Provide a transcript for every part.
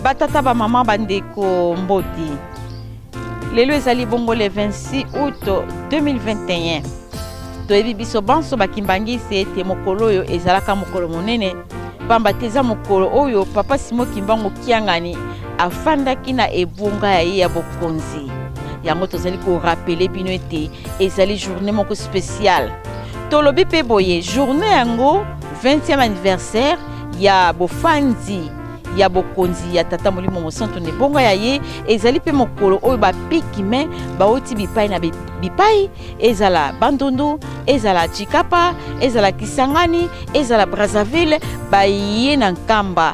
Batata, bamama, bandeko, mbote. Lelo ezali bongo le 26 août 2021. Toyebi biso banso bakimbangisi ete mokolo oyo ezalaka mokolo monene, pamba te eza mokolo oyo Papa Simon Kimbangu Kiangani afandaki na ebonga ya ye ya bokonzi. Yango tozali korapele bino ete ezali journée moko spéciale. Tolobi mpe boye, journée yango 20e anniversaire ya bofandi ya bokonzi ya Tata Molimo Mosantu na ebonga ya ye, ezali mpe mokolo oyo bapikime bauti bipai na bipai, ezala Bandundu, ezala Tshikapa, ezala Kisangani, ezala Brazzaville, baye na Nkamba.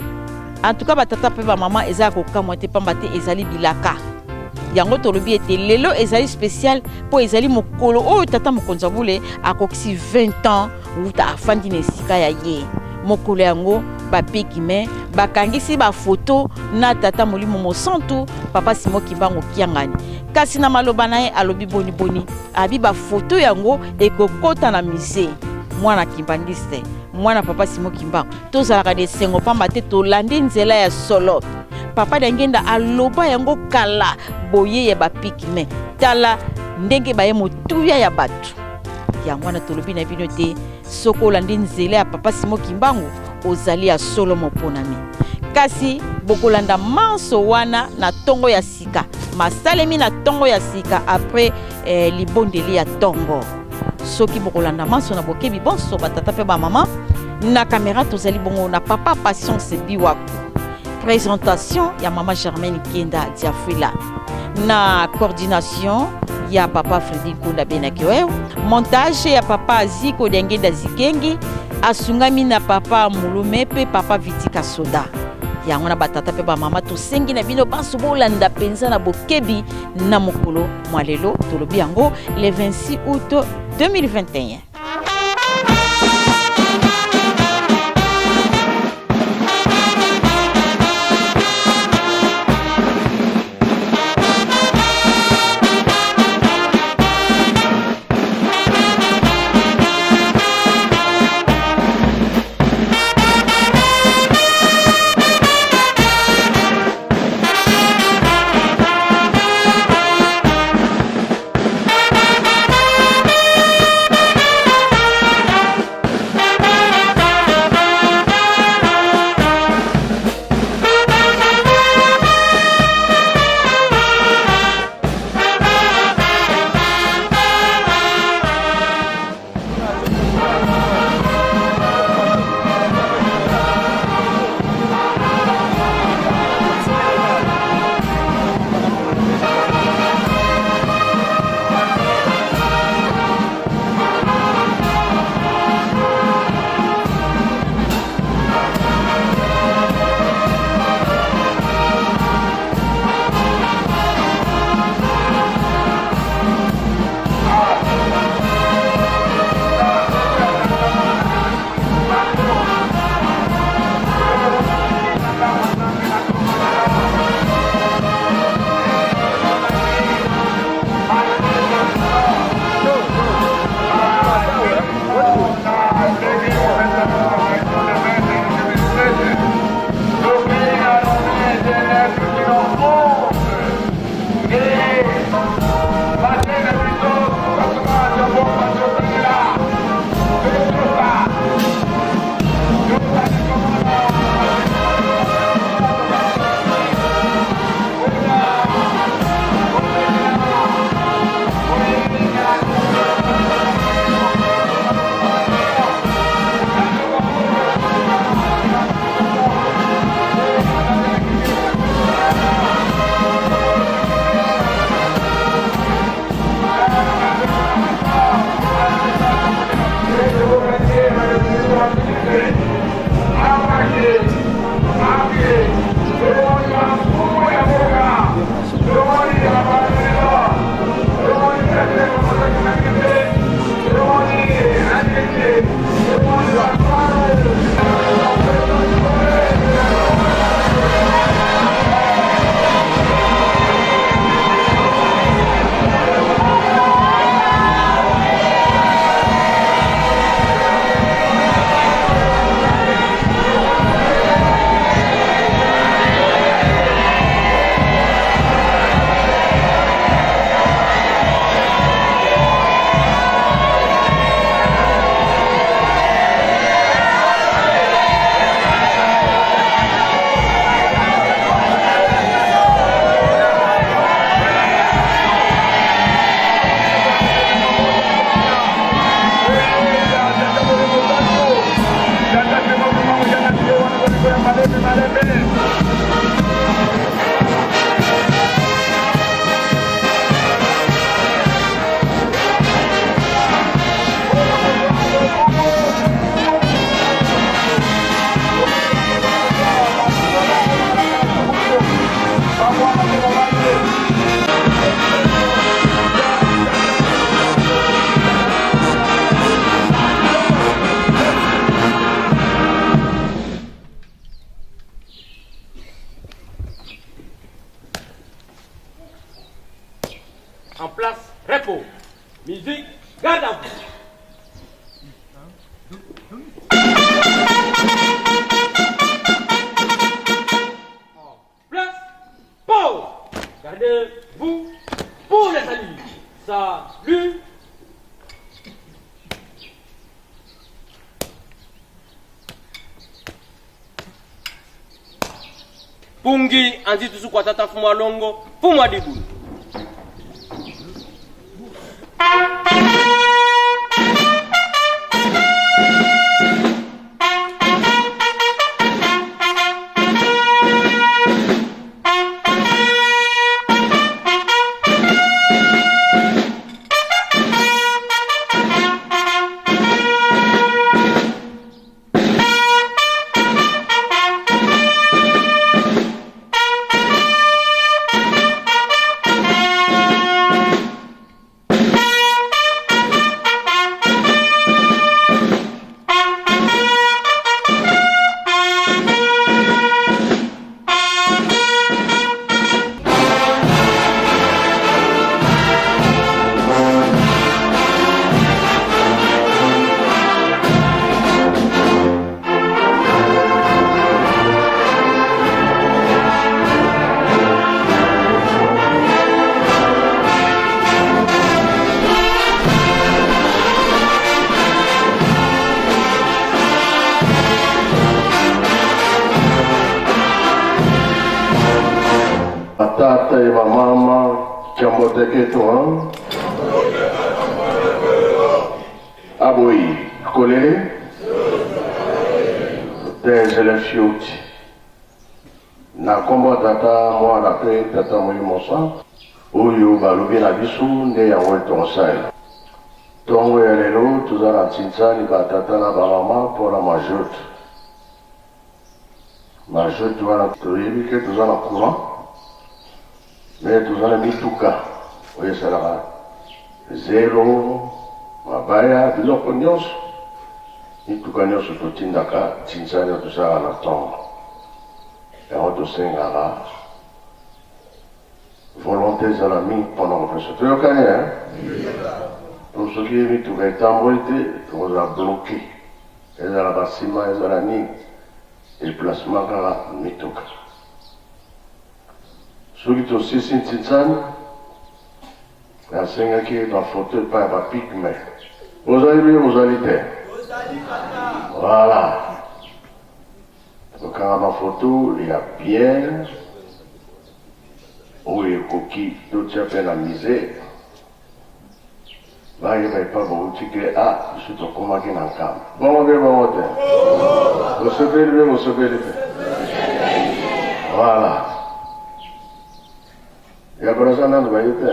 En tout cas, batata mpe bamama, eza ya kokamwa te, pamba te ezali bilaka. Yango tolobi ete lelo ezali spécial mpo ezali mokolo oyo Tata Mokonzi ya Bule akokisi 20 ans wuta afandi na esika ya ye. Mokolo yango bapikime bakangisi bafoto na Tata Molimo Mosantu Papa Simon Kimbangu Kiangani. Kasi na maloba na ye alobi boniboni, abi bafoto yango ekokota na musée. Mwana kimbangiste, mwana Papa Simon Kimbangu, tozalaka na esengo pamba te tolandi nzela ya solo. Papa Diangienda aloba yango kala, boye ya bapikime, tala ndenge baye motuya ya bato. Yango wana tolobi na bino te, soki olandi nzela ya Papa Simon Kimbangu, ozali ya solo moponami. Kasi bokolanda manso wana na ntongo ya sika, masalemi na ntongo ya sika après libondeli ya ntongo. Soki bokolanda manso na bokebi bonso, batata mpe bamama, na kamera tozali bongo na Papa Patience Biwaku, présentation ya Mama Germaine Kenda Diafuila, na coordination ya Papa Fredi Nkunda Benakeweo, montage ya Papa Ziko Diangenda Zikengi, asungami na Papa Mulume mpe Papa Vitika Soda. Yango na batata mpe bamama, tosengi na bino banso bolanda mpenza na bokebi na mokolo mwa lelo. Tolobi yango le 26 août 2021. Pungi anzi tusu kwa tata mfumu wa longo, mfumu wa dibulu. Batata e bamama kiamboteketo aboyi kolele tenzele fioti na nkombo ya tata mwana mpe tata molimo santu oyo balobi na biso nde yango etonsai ntongo ya lelo toza na ntinsani batata na bamama mpona majote majote wana toyebi ke toza na courant me toza na mituka oyo esalaka zelo mabaya biloko nyonso mituka nyonso totindaka ntinsani oyo tosalaka na ntongo yango tosengaka volonté ezala mingi mpona kopesa toyokani po soki mituka etamboli te tokozala bloke ezala basima ezala nini déplacement kaka mituka soki tosisi ntinsani nasengaki bafoto epai ya bapigme bozali bie bozali te voilà tokanga bafoto ya bien oyo ekoki totia mpe na musée bayeba epa bauti ke a biso tokomaki na nkamba bongo mpe bongo te bosepeli mpe bosepeli te voilà ya braza nanu baye te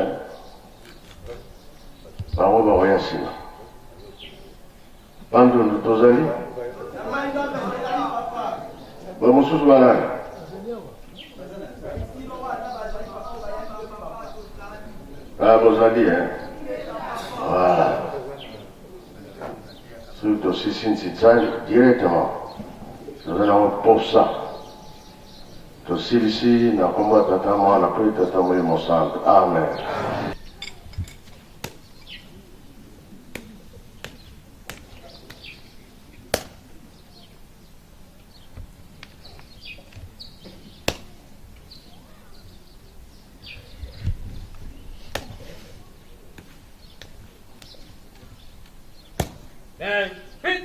bango bakoya nsima bandundu tozali bamosusu banani ah, bozali eh? Voilà soki tosisi ntsitsani directement toza nango posa tosilisi na nkombo ya tata mwana mpe tata molimo santo amen. And hit.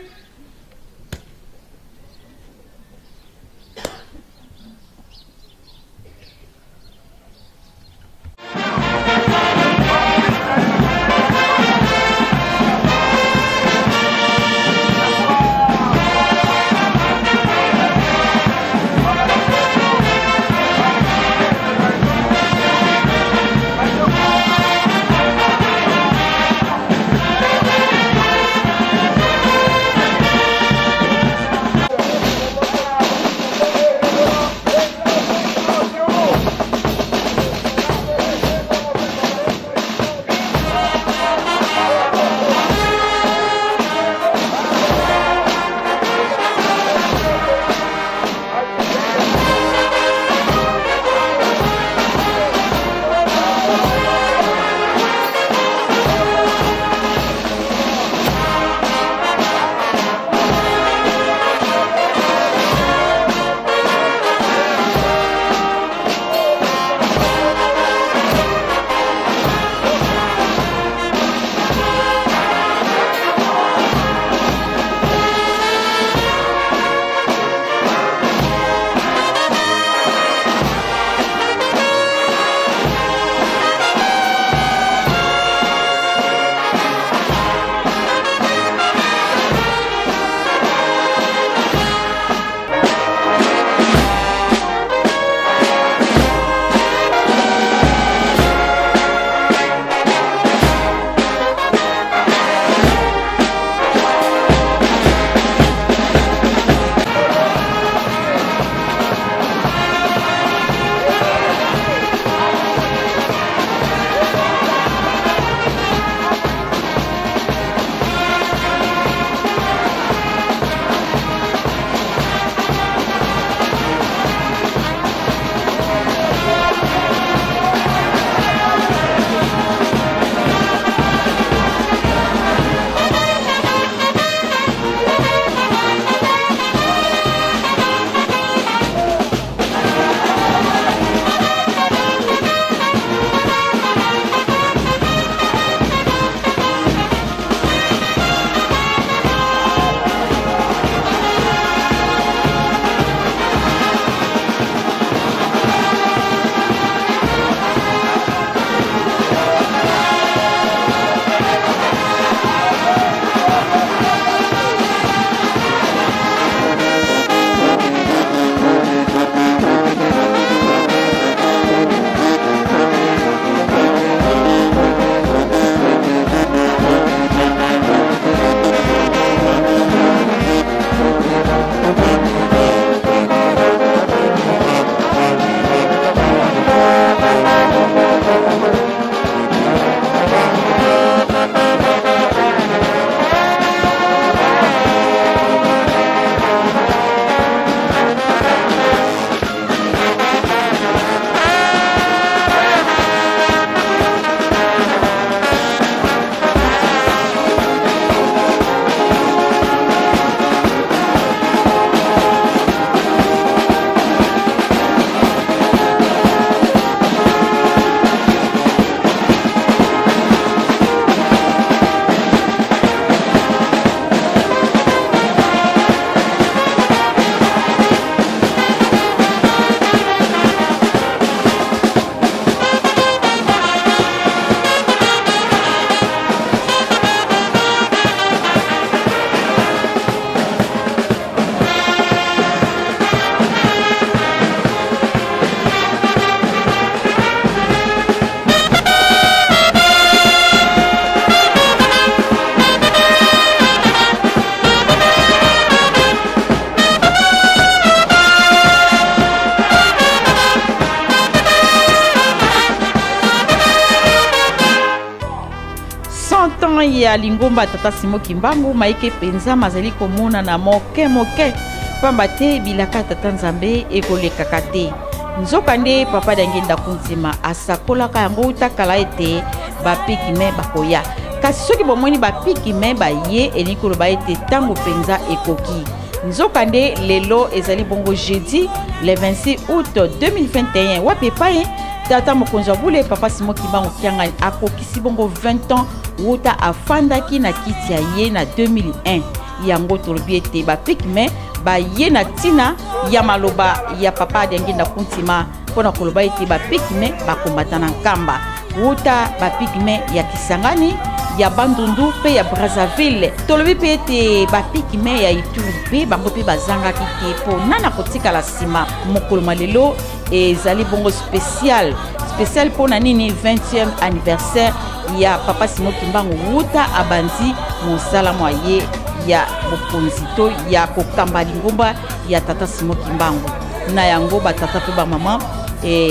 Na lingomba ya Tata Simon Kimbangu, maike mpenza mazali komonana moke moke, pamba te bilaka ya Tata Nzambe ekolekaka te. Nzokande Papa Diangienda Kuntima asakolaka yango uta kala ete bapigme bakoya. Kasi soki bomoni bapigme baye, elingi koloba ete ntango mpenza ekoki. Nzokande lelo ezali bongo jeudi le 26 août 2021, wapi epai tata mokonzi wa bule Papa Simon Kimbangu Kiangani akokisi bongo 20 ans wuta afandaki na kiti ya ye na 2001. Yango tolobi ete bapigme baye na ntina ya maloba ya Papa Diangienda Kuntima mpo na koloba ete bapigme bakombata na Nkamba wuta bapigme ya Kisangani, ya Bandundu mpe ya Brazzaville. Tolobi mpe ete bapigme ya Ituri mpe bango mpe bazangaki te mpo nani akotikala nsima. Mokolo mwa lelo ezali bongo spécial spécial mpo na nini? 20e anniversaire ya Papa Simon Kimbangu wuta abandi mosala mwa ye ya bokonzi to ya kokamba lingomba ya Tata Simon Kimbangu. Na yango batata mpe bamama,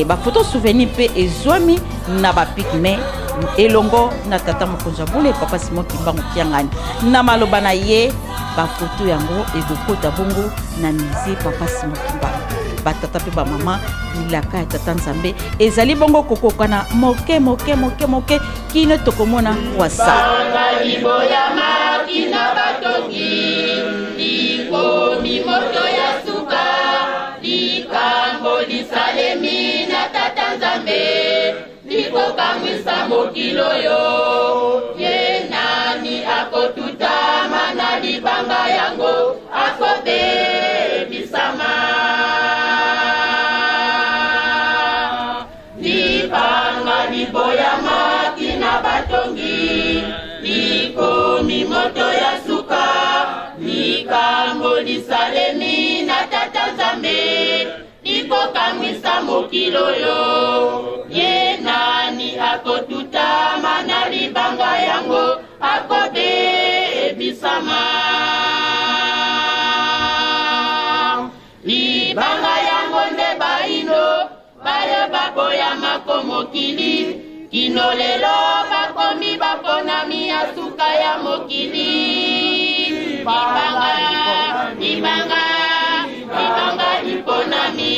bafoto souvenir mpe ezwami na bapigme elongo na tata mokonzi ya bule Papa Simon Kimbangu Kiangani. Na maloba na ye, bafoto yango ekokota bongo na musée Papa Simon Kimbangu. Batata mpe bamama, bilaka ya Tata Nzambe ezali bongo kokokana moke moke moke moke kino tokomona kwasa. Liboyamaki na batongi likomi moto ya suka, likambo lisalemi na Tata Nzambe likokamwisa mokili oyo. Ye nani akotutama na libanga yango akobebisama. Libanga liboyamaki na batongi likomi moto ya suka, likambo lisalemi na Tata Nzambe likokamwisa mokili oyo. Ye nani akotutama na libanga yango akobebisama. Libanga yango nde baino baye baboyamako mokili, kino lelo bakomi baponami ya suka ya mokili. Libanga, libanga, libanga liponami,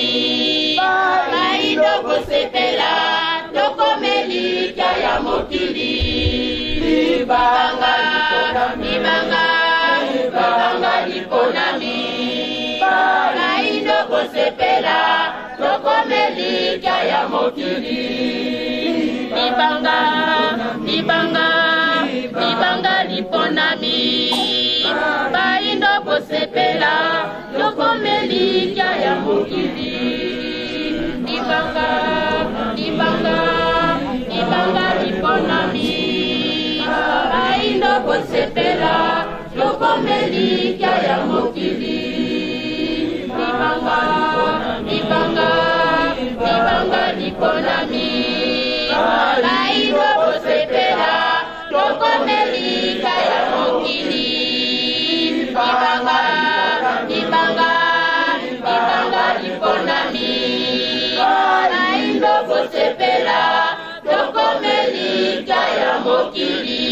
baindo kosepela, tokomelika ya mokili. Libanga, libanga, libanga liponami, baindo kosepela, tokomelika ya mokili. Libanga, libanga, libanga liponami, baindo kosepela, tokomelika ya mokili. Libanga, libanga, libanga liponami, baindo kosepela, tokomelika ya mokili. Libanga, libanga, libanga liponami, baindo kosepela, tokomelika ya mokili. Libanga, libanga, libanga liponami, baindo kosepela, tokomelika ya mokili.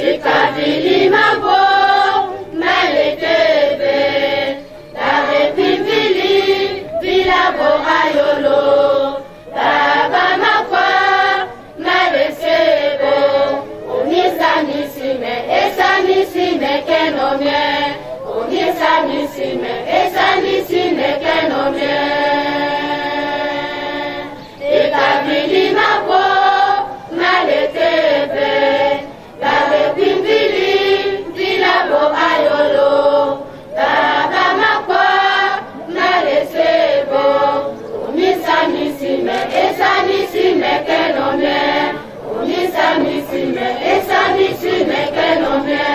Ikavili mabo malekebe tarepivili vilabo ayolo baba makwa malesebo onisamisime esamisime kenomie onisamisime esamisime kenomie. Ikavili mabo malekebe tarepivili vilabo ayolo baba makwa malesebo onisamisime esamisime kenomie onisamisime esamisime kenomie.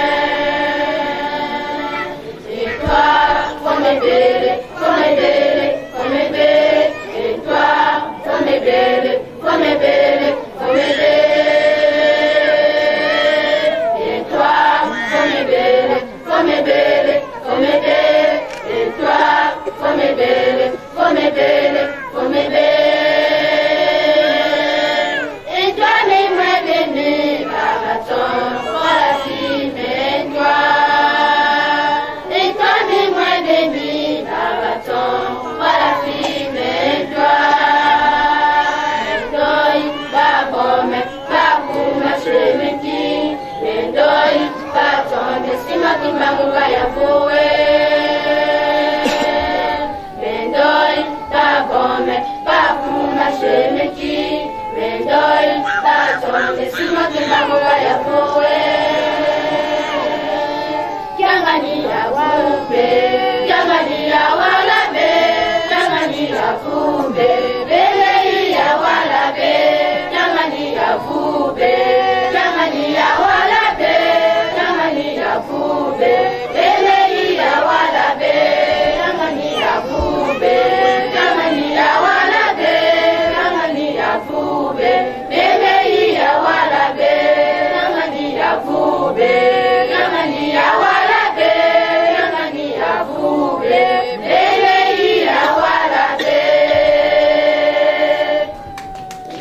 Et toi, komedele, komedele,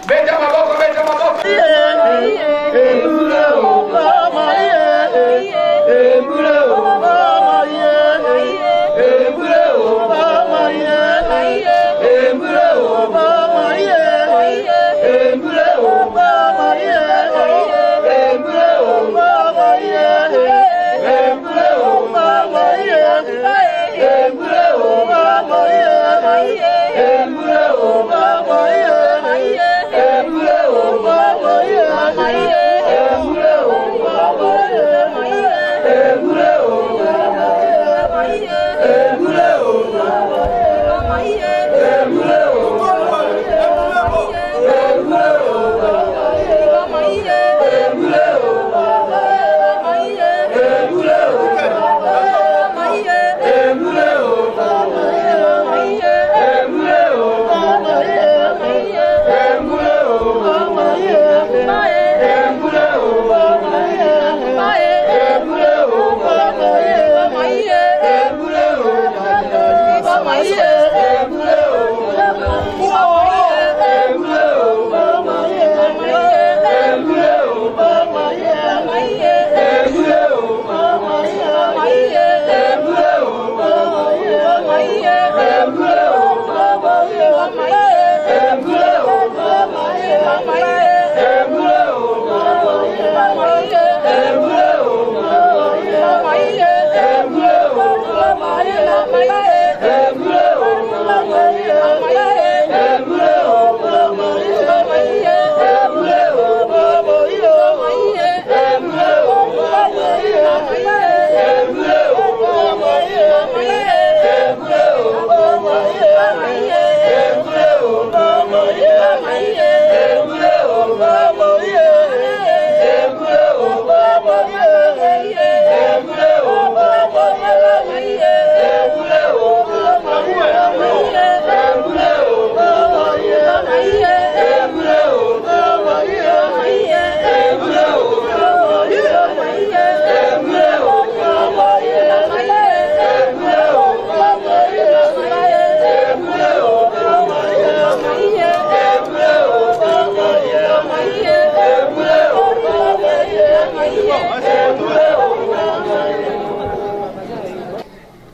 Beta maboko, beta maboko.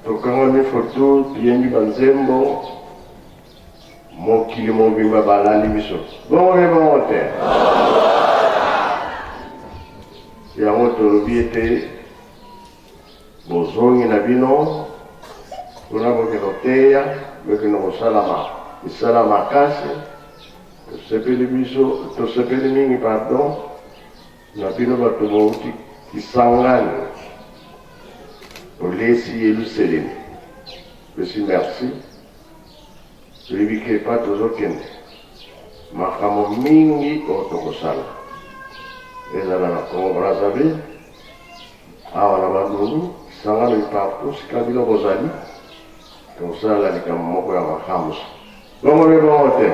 Tokangami foto, toyembi banzembo, mokili mobimba balandi biso. Bongo mpe bongo te. Yango tolobi ete bozongi na bino kuna bokende koteya, bokende kosala misala makasi. Tosepeli biso, tosepeli mingi, pardon, na bino bato bouti Kisangani, olesi Yelusalemi. Pesi merci. Toyebi ke epa tozokende makambo mingi oyo tokosala ezala na Congo Brazzaville, awa na Bandundu, Kisangani, partout sika bino bozali, tokosala likambo moko ya makambo. Bongo mpe bongo te.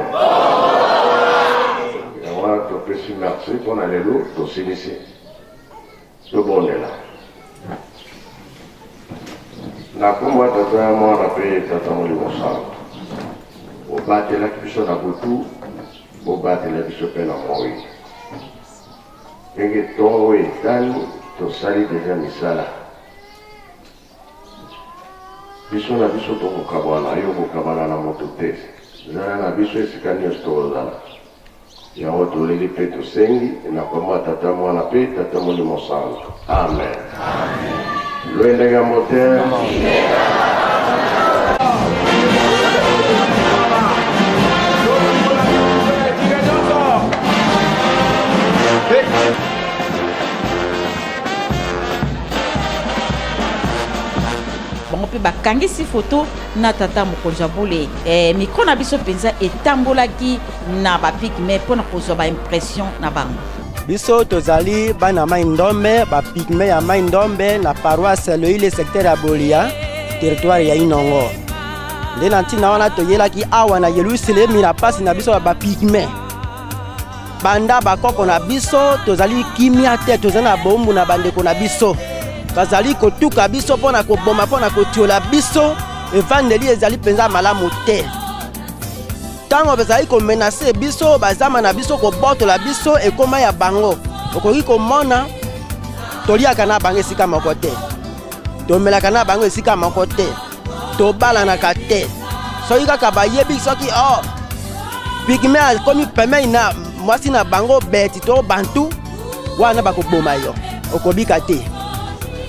Yango wana topesi merci mpo na lelo tosilisi. Tobondela. Na nkombo ya Tata ya Mwana mpe Tata Molimo Santu, obatelaki biso na butu, bobatela biso mpe na moi. Ndenge ntongo etani, tosali deja misala. Biso na biso tokokabwana, yo okokabana na moto te. Zala na biso esika nyonso tokozala. Yango toleli mpe tosengi na kombo ya Tata, Mwana mpe Tata Molimo Santu. Amen. Lwendenge mbote. bakangisi foto na tata mokonzi ya bule. Micro na biso mpenza etambolaki na bapygmée mpo na kozwa baimpression na bango. Biso tozali bana Mai Ndombe, bapygmée ya Mai Ndombe na paroisse Loile, secteur ya Bolia, territoire ya Inongo. Nde na ntina wana toyelaki awa na Yelusalemi na pasi na biso ya bapygmée. Banda bakoko na biso tozali kimia te, tozali na bombu na bandeko na biso, bazali kotuka biso mpo na koboma, mpo na kotiola biso. Evandeli ezali mpenza malamu te. Ntango bazali komenacer biso, bazama na biso, kobotola biso ekoma ya bango. Okoki komona toliaka na bango esika moko te, tomelaka na bango esika moko te, tobalanaka te. Soki kaka bayebi soki oh, pygmée akomi pembeni na mwasi na bango beti to bantu wana, bakoboma yo, okobika te,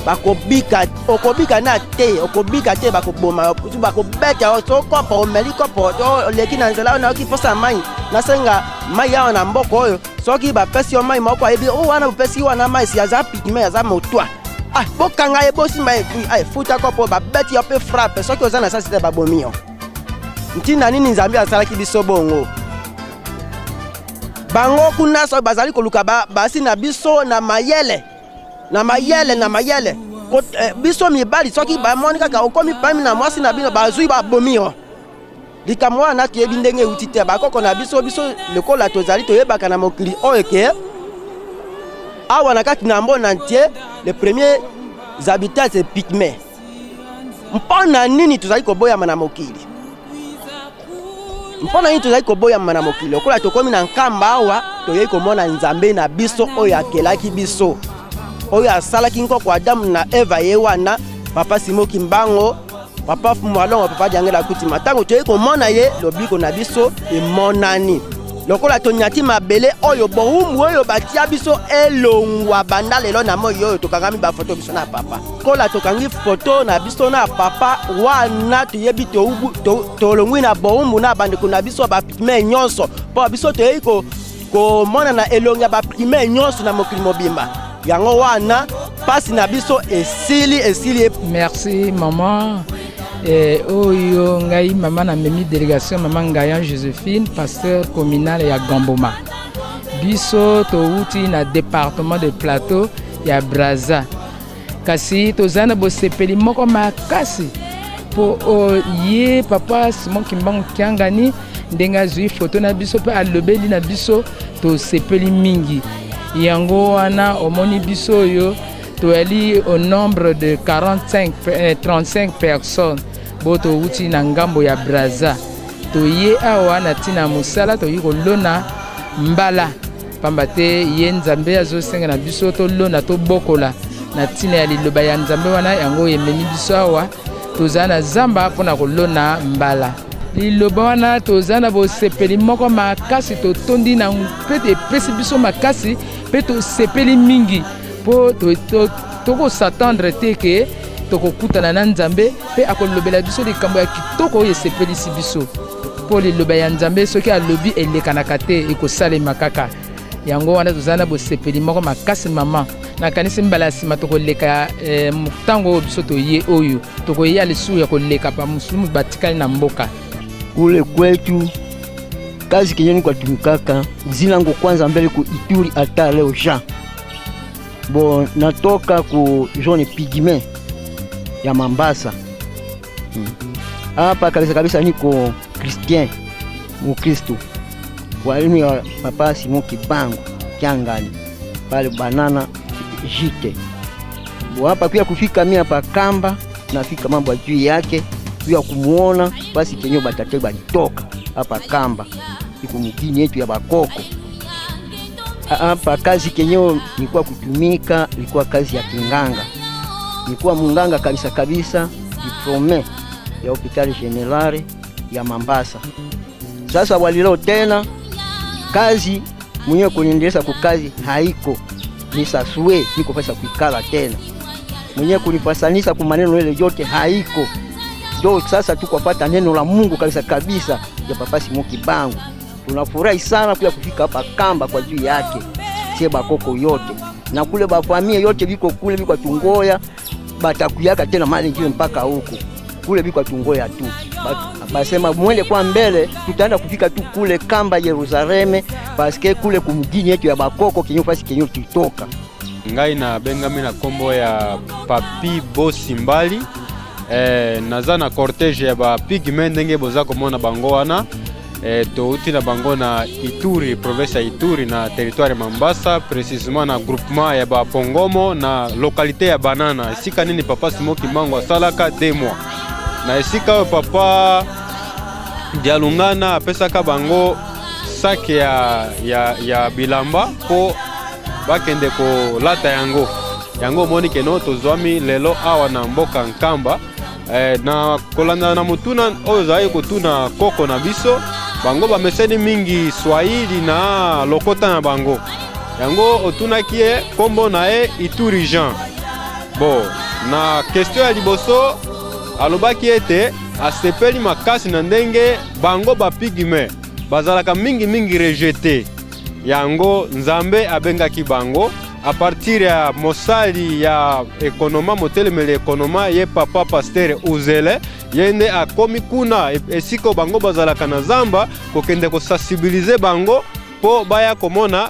bakobika, okobika na te, okobika te, bakoboma yo, bakobeta yo. So kopo omeli kopo to oleki na nzela oyo, nayoki mposa ya mai, nasenga mai awa na mboka oyo. Soki bapesi yo mai moko, ayebi o wana bopesi wana mai si aza pygmée, aza motwa. Ah, bokanga ye, bosimba ye, ay, futa kopo. Babeti yo mpe frappe. Soki oza na sasi te, babomi yo. Ntina nini Nzambe asalaki biso bongo? Bango kuna soki bazali koluka basi na biso na mayele, na mayele, na mayele. Biso mibali, soki bamoni kaka okomi pami na mwasi na bino, bazwi, babomi yo. Likambo wana toyebi ndenge euti te. Bakoko na biso, biso lokola tozali, toyebaka na mokili oyo ke awa na kati na monde entier, le premier habitat, c'est pygmée. Mpo na nini tozali koboyama na mokili? Mpo na nini tozali koboyama na mokili? Lokola tokómi na Nkamba awa, toyei komona Nzambe na biso oyo akelaki biso, oyo asalaki nkoko Adamu na Eva. Ye wana Papa Simo Kimbango, Papa Mwalongo, Papa Diangela Kutima. Ntango toyei komona ye, lobiko na biso emonani. Lokola tonyati mabele oyo, bowumbu oyo batia biso elongwa. Banda lelo na moi oyo tokangami bafoto biso na papa. Kola tokangi foto na biso na papa wana, toyebi tolongwi na bowumbu na bandeko na biso bapygmée nyonso, mpo biso toyei komona na elongi ya bapygmée nyonso na mokili mobimba. Yango wana mpasi na biso esili, esili. Merci, maman. Oyo ngai mama namemi délégation, mama Ngayan Joséphine, pasteur communal ya Gamboma. Biso touti na département de Plateau ya Braza, kasi toza na bosepeli moko makasi mpo ye Papa Simon Kimbangu Kiangani, ndenge azwi foto na biso mpe alobeli na biso, tosepeli mingi. Yango wana omoni biso oyo toyali au nombre de 45, 35 personnes. Bo towuti na ngambo ya Braza, toye awa na ntina ya mosala. Toyi kolona mbala, pamba te ye Nzambe azosenga na biso tolona, tobokola na ntina ya liloba ya Nzambe wana. Yango ememi biso awa, toza na zamba mpona kolona mbala. Liloba wana, toza na bosepeli moko makasi, totondi na mpe epesi biso makasi mpe tosepeli mingi, mpo tokos'attendre te ke tokokutana na Nzambe mpe akolobela biso likambo ya kitoko oyo esepelisi biso, mpo liloba ya Nzambe, soki alobi, elekanaka te, ekosalema kaka. Yango wana toza na bosepeli moko makasi, mama. Nakanisi mbala ya nsima tokoleka ntango oyo biso toye oyo, tokoya lisusu ya koleka bamosusu batikali na mboka. Kule kwetu kazi kenyeni kwatumikaka zinangu kwanza mbele ku Ituri, ata leo Jean bo natoka ku zone pygmée ya Mambasa. Hapa kabisa kabisa niko Christian, Mukristo walimu ya Papa Simon Kibangu Kiangani pale Banana Jite. Bo hapa pia kufika mia pa Kamba, nafika mambo ya juu yake pia kumuona basi kenyo batate balitoka hapa Kamba iko mugini yetu ya bakoko. Hapa kazi kenyo nilikuwa kutumika ilikuwa kazi ya kinganga, nilikuwa munganga kabisa kabisa, diplômé ya hôpital général ya Mambasa. Sasa walilo tena kazi mwenyewe kuniendeleza ku kazi haiko nisasue, niko fasa kuikala tena mwenyewe kunifasanisa ku maneno ile yote haiko. Ndio sasa tukwapata neno la Mungu kabisa kabisa ya Papa Simon Kibangu. Tunafurahi sana kuya kufika hapa Kamba kwa juu yake, sie bakoko yote na kule bafamia yote biko kule biko tungoya batakuyaka tena mali ingine mpaka huku. Kule biko atungoya tu. Basema mwende kwa mbele, tutaenda kufika tu kule kamba Yerusaleme, paske kule kumgini yetu ya bakoko kinyo fasi kinyo tutoka. Ngai nabengami na nkombo ya Papi Bosimbali. Naza na cortège ya bapygmées ndenge boza komona bango wana. Touti na bango na Ituri, province ya Ituri, na territoire ya Mambasa, précisément na groupement ya Bapongomo, na localité ya Banana, esika nini papa Simon Kimbangu asalaka 2 mois, na esika oyo papa Dialungana apesaka bango sac ya bilamba mpo bakende kolata yango. Yango omoni keno tozwami lelo awa na mboka Nkamba. Na kolanda na motuna oyo ozalaki kotuna koko na biso, bango bameseni mingi Swahili na lokota na bango. Yango otunaki ye nkombo na ye Ituri Jean. Bo na question ya liboso, alobaki ete asepeli makasi na ndenge bango bapygmées bazalaka mingimingi rejetés. Yango Nzambe abengaki bango à partir ya mosali ya ekonoma, motelemeli ekonoma, ye papa pasteur Uzele. Ye nde akomi kuna esika bango bazalaka na zamba, kokende kosensibiliser bango mpo baya komona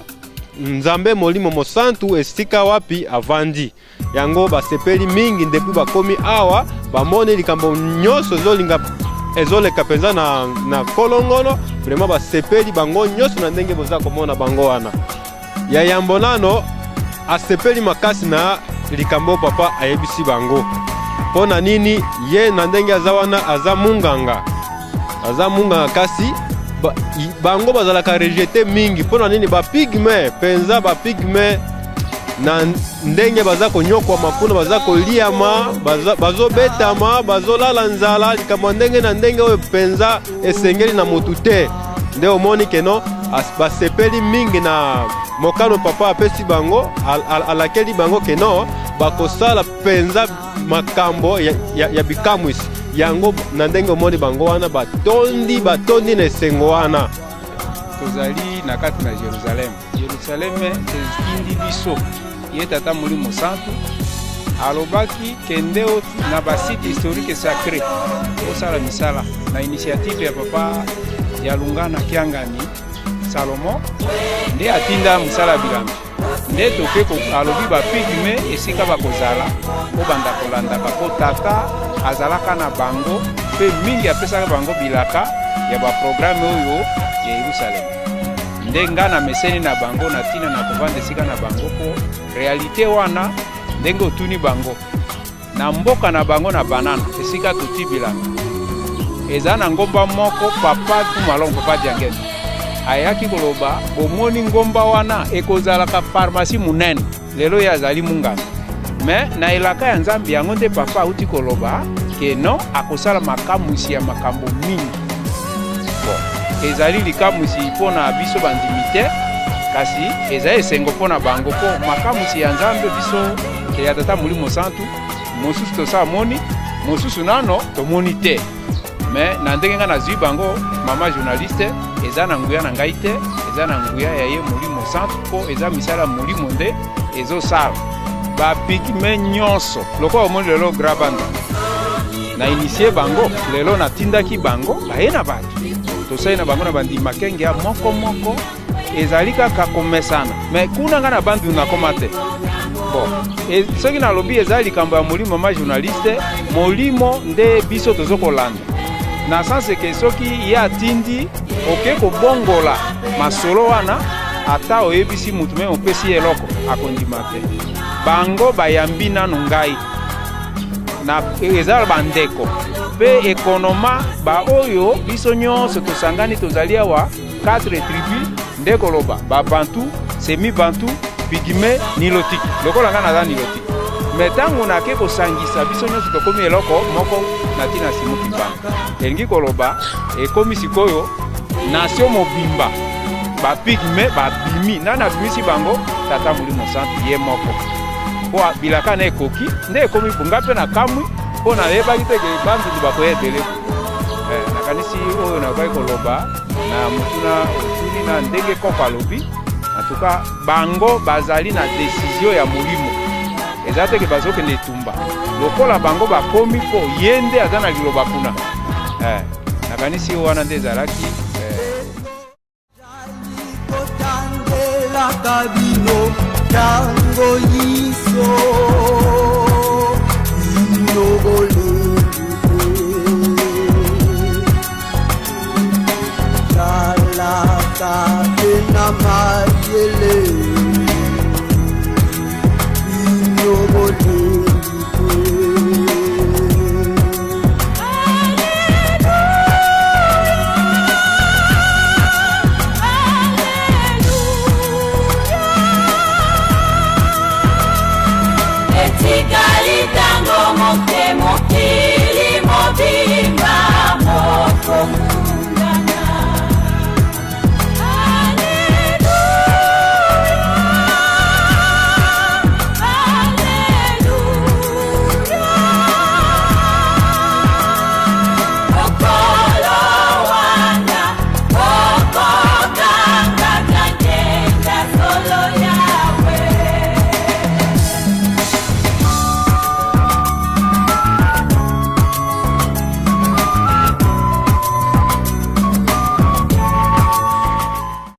Nzambe Molimo Mosantu esika wapi avandi. Yango basepeli mingi. Depuis bakomi awa, bamoni likambo nyonso ezolinga ezoleka mpenza na kolongono. Vraiment basepeli bango nyonso na ndenge boza komona bango wana. Ya yambo nano, asepeli makasi na likambo papa ayebisi bango. Mpo na nini? Ye na ndenge aza wana, aza munganga, aza munganga, kasi bango bazalaka rejetés mingi. Mpo na nini? Bapygmées mpenza, bapygmées na ndenge baza konyokwama kuna, baza koliama, bazobetama, bazolala nzala, likambo ya ndenge na ndenge oyo mpenza esengeli na motu te. Nde omoni keno basepeli mingi na mokano papa apesi bango. Alakeli bango keno bakosala mpenza makambo ya bikamwisi. Yango na ndenge omoni bango wana, batondi, batondi na esengo wana. Tozali na kati na Jerusalem. Jerusalem etindi biso. Ye Tata Molimo Santu alobaki: kende na basite historique sacré, osala misala. Na initiative ya papa Yalungana Kiangani Salomo nde atinda mosala ya bilanga. Nde toke, alobi bapygmées esika bakozala, obanda kolandaka, mpo tata azalaka na bango mpe mingi apesaka bango bilaka ya baprogramme oyo ya Yerusaleme. Nde nga na meseni na bango na ntina na kovanda esika na bango, mpo réalité wana ndenge otuni bango na mboka na bango na Banana, esika toti bilanga, eza na ngomba moko. Papa Tumalongo, papa Diangene ayaki koloba: bomoni ngomba wana ekozalaka pharmacie monene. Lelo ye azali munganga, me na elaka ya Nzambe, yango nde papa auti koloba ke non, akosala makamwisi ya makambo mingi. Bon, ezali likamwisi mpo na biso bandimi te, kasi ezali esengo mpo na bango, mpo makamwisi ya Nzambe biso ya Tata Molimo Santu, mosusu tosala moni, mosusu nano tomoni te. Me na ndenge ngai nazwi bango, mama journaliste, eza na nguya na ngai te, eza na nguya ya ye Molimo Santu, mpo eza misala ya Molimo nde ezosala. Bapygmées nyonso lokola omoni lelo grabanda na initier bango, lelo natindaki bango baye na bato, tosali na bango na bandima kenge ya moko moko. Ezali kaka komesana, me kuna ngai na Bandundu nakoma te. Bon, soki nalobi eza likambo ya molimo, ma journaliste, molimo nde biso tozo kolanda, na sens ke soki ye atindi, oke kobongola masolo wana, ata oyebisi mutu me opesi ye eloko, akondima te. Bango bayambi nanu ngai na eza bandeko mpe ekonoma baoyo biso nyonso tosangani, tozali awa 4 tribu, nde koloba babantu, semi bantu, pygmée, nilotique. Lokola ngai naza nilotique, me ntango nake kosangisa biso nyonso, tokomi eloko moko na ntina Simon Kimbangu. Elingi koloba ekomi sikoyo nation mobimba. Bapygmées babimi, nani abimisi bango? Tata Molimo Santu ye moko, mpo bilaka na ekoki nde ekomi bunga. Mpe na kamwi, mpo nayebaki te ke Bandundu bakoya ebele. Nakanisi oyo nakokaki koloba na motuna otuni na ndenge koko alobi. En tout cas, bango bazali na décision ya molimo, eza te ke bazokende etumba. Lokola bango bakomi mpo ye nde aza na liloba kuna. Eh, nakanisi wana nde ezalaki eh. Kotangelaka bino ntango yiso bino bolingi te zalaka mpe na mayele bino bolingi te. Etikali ntango moke, mokili mobimba moko.